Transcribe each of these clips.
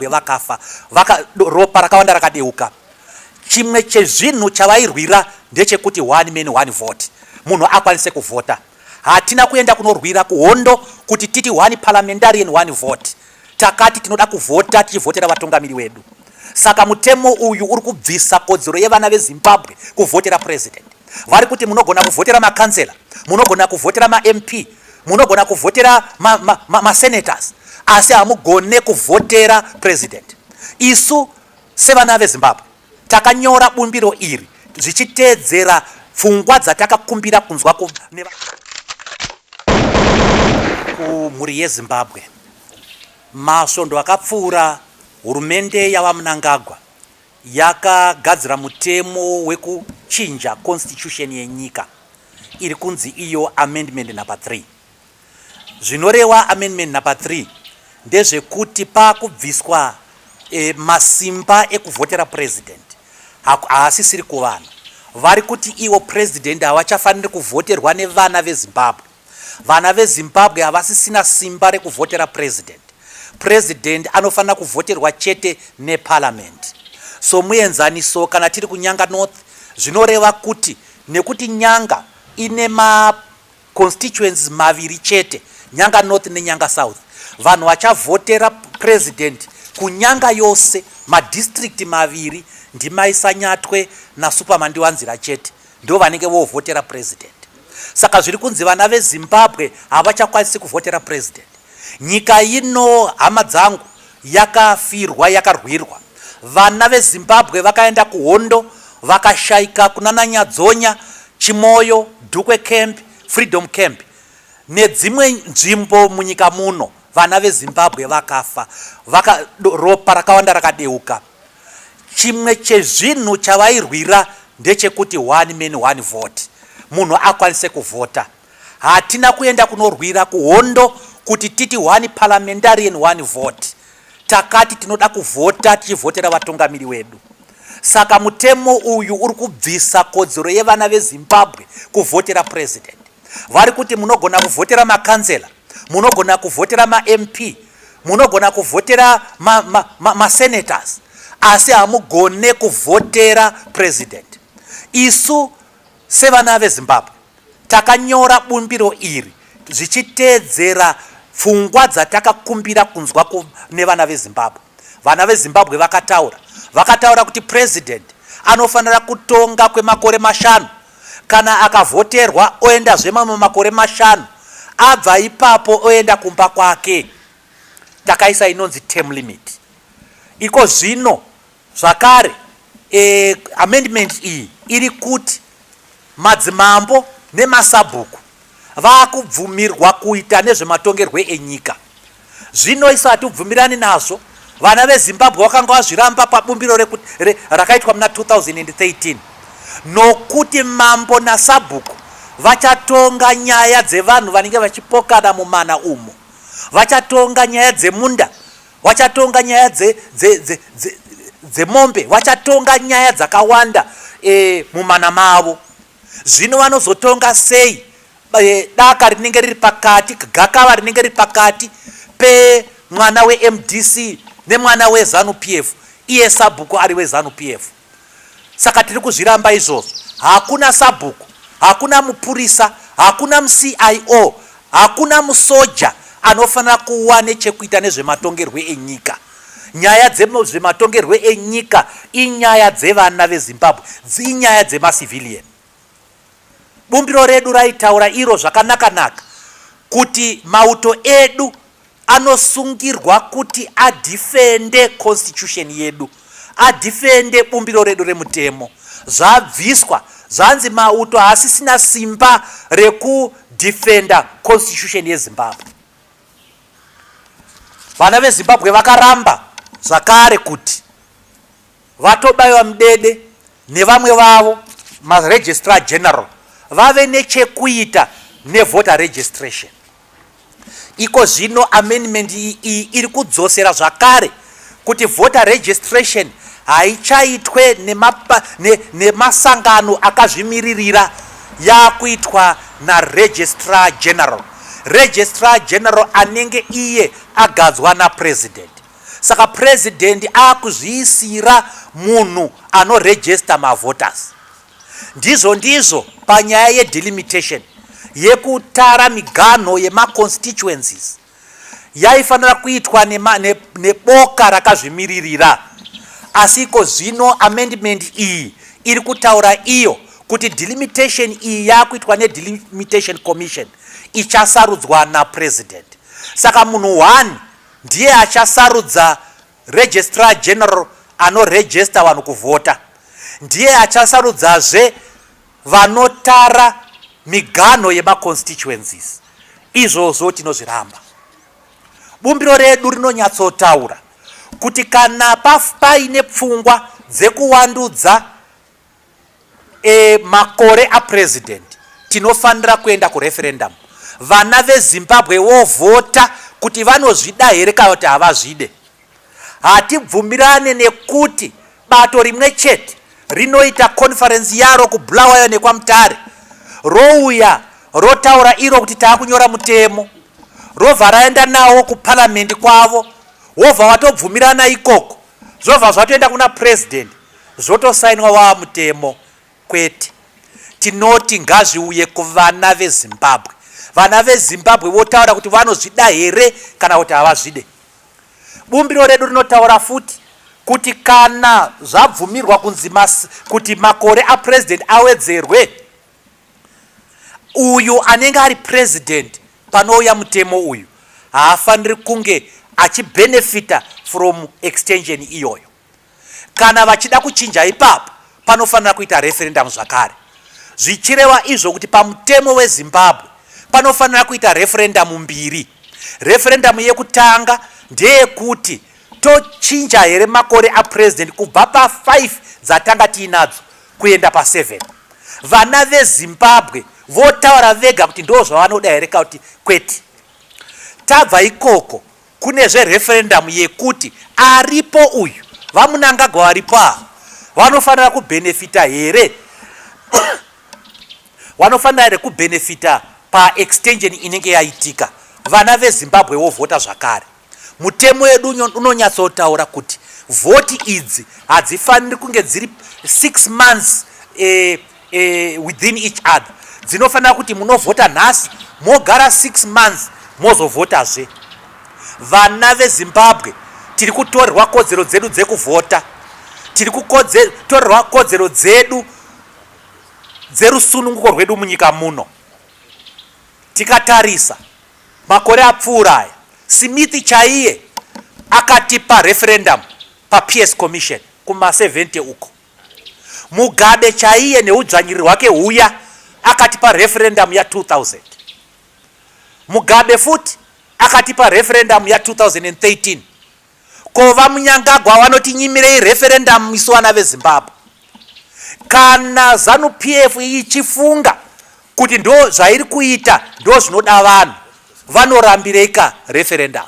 Vakafa vaka, ropa rakawanda rakadeuka. Chimwe chezvinhu chavairwira ndechekuti one man one vote, munhu akwanise kuvhota. Hatina kuenda kunorwira kuhondo kuti titi one parliamentarian one vote. Takati tinoda kuvhota, tichivhotera vatungamiri wedu. Saka mutemo uyu uri kubvisa kodzero yevana veZimbabwe kuvhotera president. Vari kuti munogona kuvhotera makansela, munogona kuvhotera maMP, munogona kuvhotera masenators, ma, ma asi hamugone kuvhotera president. Isu sevana veZimbabwe takanyora bumbiro iri zvichiteedzera pfungwa dzatakakumbira kunzwa kumhuri yeZimbabwe. Masvondo akapfuura, hurumende yaVaMnangagwa yakagadzira mutemo wekuchinja constitution yenyika iri kunzi iyo amendment number 3. Zvinoreva amendment number 3 ndezvekuti paakubviswa masimba ekuvhotera president, haasisiri kuvanhu. Vari kuti ivo president havachafaniri kuvhoterwa nevana veZimbabwe. Vana veZimbabwe havasisina simba rekuvhotera president. President anofanira kuvhoterwa chete neparliament. Somuenzaniso, kana tiri kuNyanga North, zvinoreva kuti nekuti Nyanga ine maconstituencies maviri chete, Nyanga North neNyanga South, vanhu vachavhotera president kuNyanga yose, madistrict maviri, ndiMai Sanyatwe naSupa Mandiwanzira chete, ndo vanenge vovhotera president. Saka zviri kunzi vana veZimbabwe havachakwanisi kuvhotera president. Nyika ino, hama dzangu, yakafirwa, yakarwirwa. Vana veZimbabwe vakaenda kuhondo, vakashayika kunana Nyadzonya, Chimoyo, Dukwe Camp, Freedom Camp nedzimwe nzvimbo munyika muno. Vana veZimbabwe vakafa, ropa rakawanda rakadeuka. Chimwe chezvinhu chavairwira ndechekuti one man one vote, munhu akwanise kuvhota. Hatina kuenda kunorwira kuhondo kuti titi one parliamentarian one vote. Takati tinoda kuvhota, tichivhotera vatungamiri wedu. Saka mutemo uyu uri kubvisa kodzero yevana veZimbabwe kuvhotera president. Vari kuti munogona kuvhotera makansela, munogona kuvhotera maMP, munogona kuvhotera masenators, ma, ma asi hamugone kuvhotera president. Isu sevana veZimbabwe takanyora bumbiro iri zvichiteedzera pfungwa dzatakakumbira kunzwa nevana veZimbabwe. Vana veZimbabwe vakataura kuti president anofanira kutonga kwemakore 5. Kana akavhoterwa, oendazve mamwe makore 5. Abva ipapo, oenda kumba kwake. Takaisa inonzi term limit. Iko zvino zvakare amendment iyi iri kuti madzimambo nemasabhuku vaakubvumirwa kuita nezvematongerwe enyika. Zvino isu hatibvumirani nazvo. Vana veZimbabwe vakanga vazviramba pabumbiro rakaitwa muna 2013, nokuti mambo nasabhuku vachatonga nyaya dzevanhu vanenge vachipokana mumana umo, vachatonga nyaya dzemunda, vachatonga nyaya dzemombe, vachatonga nyaya dzakawanda mumana mavo. Zvino vanozotonga sei daka rinenge riri pakati, gakava rinenge riri pakati pemwana weMDC nemwana weZANU PF, iye sabhuku ari weZANU PF? Saka tiri kuzviramba izvozvo. Hakuna sabhuku, hakuna mupurisa, hakuna muCIO, hakuna musoja anofanira kuwa nechekuita nezvematongerwe enyika. Nyaya dzezvematongerwe enyika inyaya dzevana veZimbabwe, inyaya dzemacivilian. Bumbiro redu raitaura iro zvakanaka-naka kuti mauto edu anosungirwa kuti adefende constitution yedu, adefende bumbiro redu remutemo. Zvabviswa, zvanzi mauto haasisina simba rekudefenda constitution yeZimbabwe. Vana veZimbabwe vakaramba zvakare kuti vatobayiwa mudede nevamwe vavo maregistrar general vave nechekuita nevoter registration. Iko zvino amendment iyi iri kudzosera zvakare kuti voter registration haichaitwe nemasangano akazvimiririra, yakuitwa naregistrar general, registrar general anenge iye agadzwa napresident. Saka purezidendi akuzviisira munhu anorejesta mavoters. Ndizvo ndizvo panyaya yedelimitation, yekutara miganho yemaconstituencies, yaifanira kuitwa neboka ne rakazvimiririra. Asi iko zvino amendment iyi iri kutaura iyo kuti delimitation iyi yakuitwa neDelimitation Commission ichasarudzwa napresident. Saka munhu one ndiye achasarudza registrar general anorejesta vanhu kuvhota, ndiye achasarudzazve vanotara miganho yemaconstituencies. Izvozvo tinozviramba. Bumbiro redu rinonyatsotaura kuti kana paine pfungwa dzekuwandudza makore apresident, tinofanira kuenda kureferendum, vana veZimbabwe vovhota kuti vanozvida here kana kuti havazvide. Hatibvumirane nekuti bato rimwe chete rinoita conference yaro kuBulawayo nekwaMutare, rouya rotaura iro kuti taakunyora mutemo, robva raenda nawo kuparamende kwavo, wobva watobvumirana ikoko, zvobva zvatoenda kuna purezidendi, zvotosainwa wava mutemo. Kwete, tinoti ngazviuye kuvana veZimbabwe, vana veZimbabwe votaura kuti vanozvida here kana kuti havazvide. Bumbiro redu rinotaura futi kuti kana zvabvumirwa kunzi kuti makore apurezidendi awedzerwe, uyu anenge ari purezidendi panouya mutemo uyu haafaniri kunge achibhenefita from extension iyoyo. Kana vachida kuchinja ipapo, panofanira kuita referendum zvakare, zvichireva izvo kuti pamutemo weZimbabwe panofanira kuita referendum mbiri. Referendum yekutanga ndeyekuti tochinja here makore apurezidendi kubva pa5 dzatanga tiinadzo kuenda pa7, vana veZimbabwe votaura vega kuti ndo zvavanoda here kana kuti kwete. Tabva ikoko, kune zvereferendum yekuti aripo uyu, vaMnangagwa varipo ava, vanofanira kubhenefita here, vanofanira here kubhenefita paextension inenge yaitika, vana veZimbabwe vovhota zvakare. Mutemo wedu unonyatsotaura kuti vhoti idzi hadzifaniri kunge dziri 6 months within each other. Dzinofanira kuti munovhota nhasi, mogara 6 months, mozovhotazve. Vana veZimbabwe, tiri kutorerwa kodzero dzedu dzekuvhota, tiri kutorerwa kodzero dzedu dzerusununguko rwedu munyika muno. Tikatarisa makore apfuura aya, Smith chaiye akatipa referendum paPeace Commission kuma70 uko. Mugabe chaiye neudzvanyiriri hwake huya akatipa referendum ya2000. Mugabe futi akatipa referendum ya2013. Ko vaMnangagwa vanotinyimirei referendum isu vana veZimbabwe? Kana ZANU PF ichifunga kuti ndo zvairi kuita ndo zvinoda vanhu, vanorambirei referendum?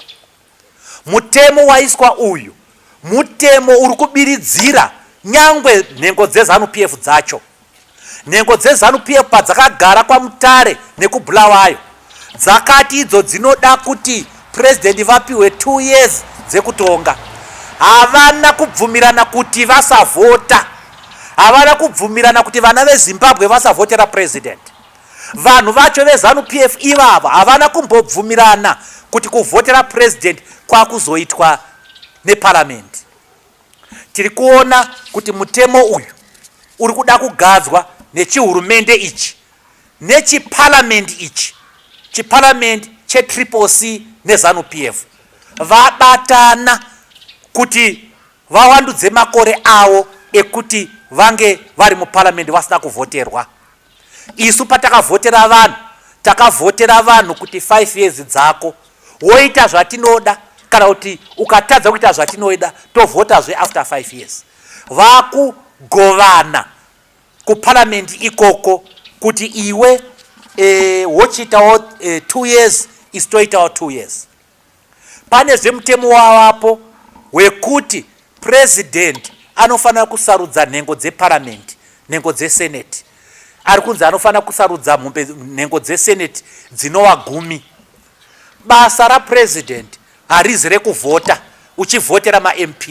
Mutemo waiswa uyu mutemo uri kubiridzira nyangwe nhengo dzeZANU PF dzacho. Nhengo dzeZANU PF padzakagara kwaMutare nekuBulawayo, dzakati idzo dzinoda kuti purezidendi vapiwe 2 years dzekutonga. Havana kubvumirana kuti vasavhota, havana kubvumirana kuti vana veZimbabwe vasavhotera purezidendi. Vanhu vacho veZANU PF ivavo havana kumbobvumirana kuti kuvhotera purezidendi kwakuzoitwa neparamende. Tiri kuona kuti mutemo uyu uri kuda kugadzwa nechihurumende ichi nechiparamende ichi, chiparamende cheTriple C neZANU PF vabatana kuti vawandudze makore avo ekuti vange vari muparamende vasina kuvhoterwa. Isu patakavhotera vanhu, takavhotera vanhu kuti 5 years dzako woita zvatinoda, kana kuti ukatadza kuita zvatinoida, tovhotazve after 5 years. Vakugovana kuparamende ikoko kuti iwe wochiitawo 2 years, isu toitawo 2 years. Pane zvemutemo wavapo wekuti purezidendi anofanira kusarudza nhengo dzeparamende, nhengo dzeseneti. Ari kunzi anofanira kusarudza nhengo dzeseneti dzinova 10. Basa rapurezidendi harizi rekuvhota. uchivhotera maMP.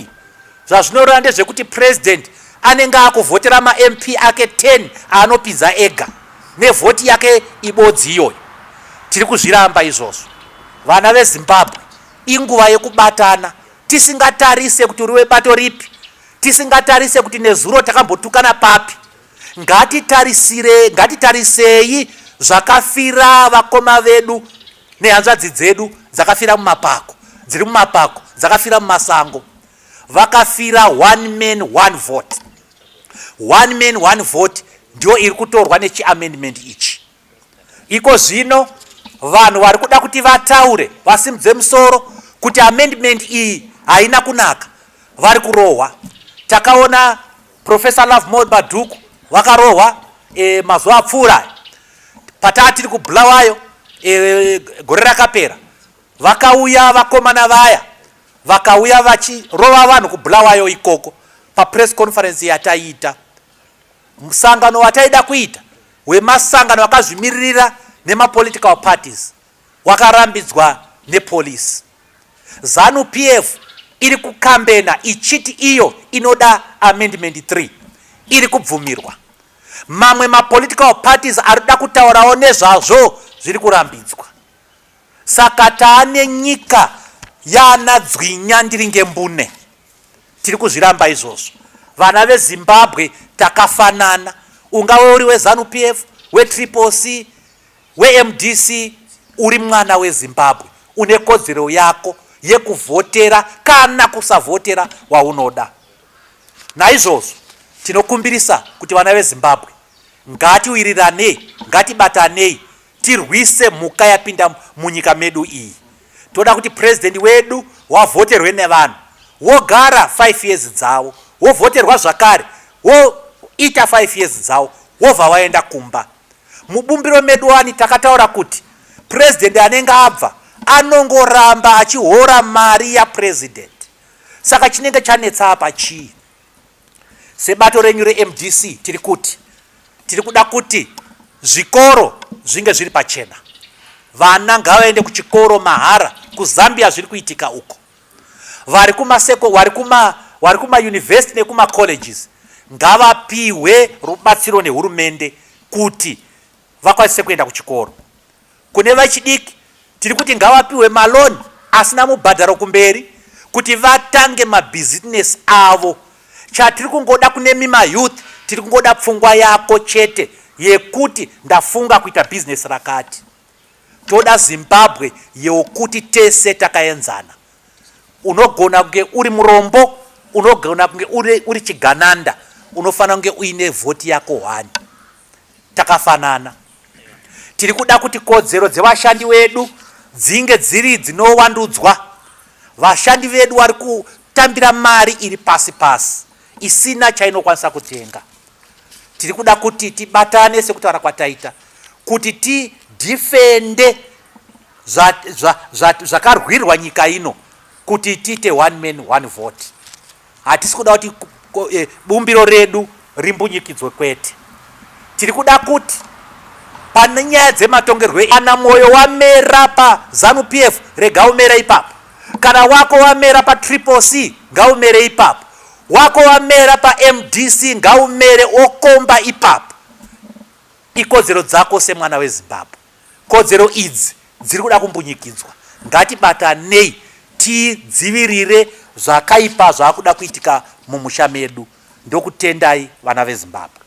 Zvazvinoreva ndezvekuti president anenge akuvhotera maMP ake 10 aanopinza ega nevhoti yake ibodzi iyoyo. Tiri kuzviramba izvozvo. Vana veZimbabwe, inguva yekubatana tisingatarise kuti uri webato ripi, tisingatarise kuti nezuro takambotukana papi. Ngatitarisire, ngatitarisei zvakafira vakoma vedu nehanzvadzi dzedu dzakafira mumapako, dziri mumapako, dzakafira mumasango. Vakafira one man one vote. One man one vote ndiyo iri kutorwa nechiamendment ichi. Iko zvino vanhu vari kuda kuti vataure vasimudze musoro kuti amendment iyi haina kunaka, vari kurohwa. Takaona Professor Lovemore Madhuku vakarohwa mazuva apfuura pataa tiri kuBulawayo gore rakapera. Vakauya vakomana vaya vakauya vachirova vanhu kuBulawayo ikoko papress conference yataiita. Musangano wataida kuita wemasangano akazvimiririra nemapolitical parties wakarambidzwa nepolisi. Zanu PF iri kukambena ichiti iyo inoda amendment 3 iri kubvumirwa. Mamwe mapolitical parties ari kuda kutaurawo nezvazvo zviri kurambidzwa. Saka taane nyika yaana dzwinya ndiringe mbune. Tiri kuzviramba izvozvo. Vana veZimbabwe takafanana. Ungave uri weZanu PF, weTriple C, weMDC, uri mwana weZimbabwe. Une kodzero yako yekuvhotera kana kusavhotera waunoda. Naizvozvo tinokumbirisa kuti vana veZimbabwe ngatiwiriranei, ngatibatanei tirwise mhuka yapinda munyika medu iyi. Toda kuti president wedu wavhoterwe nevanhu, wogara 5 years dzavo, wovhoterwa zvakare, woita 5 years dzavo, wobva waenda kumba. Mubumbiro medu wani takataura kuti president anenge abva anongoramba achihora mari yapresident. Saka chinenge chanetsa apa chii? Sebato renyu reMDC tiri kuti tiri kuda kuti zvikoro zvinge zviri pachena. Vana ngavaende kuchikoro mahara. KuZambia zviri kuitika uko. Vari kumaseko, vari kuma vari kumayunivhesiti nekumacolleges ngavapihwe rubatsiro nehurumende kuti vakwanise kuenda kuchikoro. Kune vechidiki tiri kuti ngavapiwe maloni asina mubhadharo kumberi kuti vatange mabhizinesi avo. Chatiri kungoda kune mima youth, tiri kungoda pfungwa yako chete yekuti ndafunga kuita bhizinesi rakati. Toda Zimbabwe yokuti tese takaenzana. Unogona kunge uri murombo, unogona kunge uri chigananda, unofanira kunge uine vhoti yako hwani. Takafanana. Tiri kuda kuti kodzero dzevashandi vedu dzinge dziri dzinowandudzwa. Vashandi vedu vari kutambira mari iri pasi pasi isina chainokwanisa kutenga. Tiri kuda kuti tibatane sekutaura kwataita kuti tidhifende zvakarwirwa nyika ino kuti tiite one man one vote. Hatisi kuda kuti bumbiro redu rimbunyikidzwe kwete. Tiri kuda kuti pane nyaya dzematongerwo, kana mwoyo wamera paZanu PF rega umere ipapo. Kana wako wamera paTriple C ngaumere ipapo. Wako wamera paMDC ngaumere okomba ipapo. Ikodzero dzako semwana weZimbabwe. Kodzero idzi dziri kuda kumbunyikidzwa. Ngatibatanei tidzivirire zvakaipa zvakuda kuitika mumusha medu. Ndokutendai vana veZimbabwe.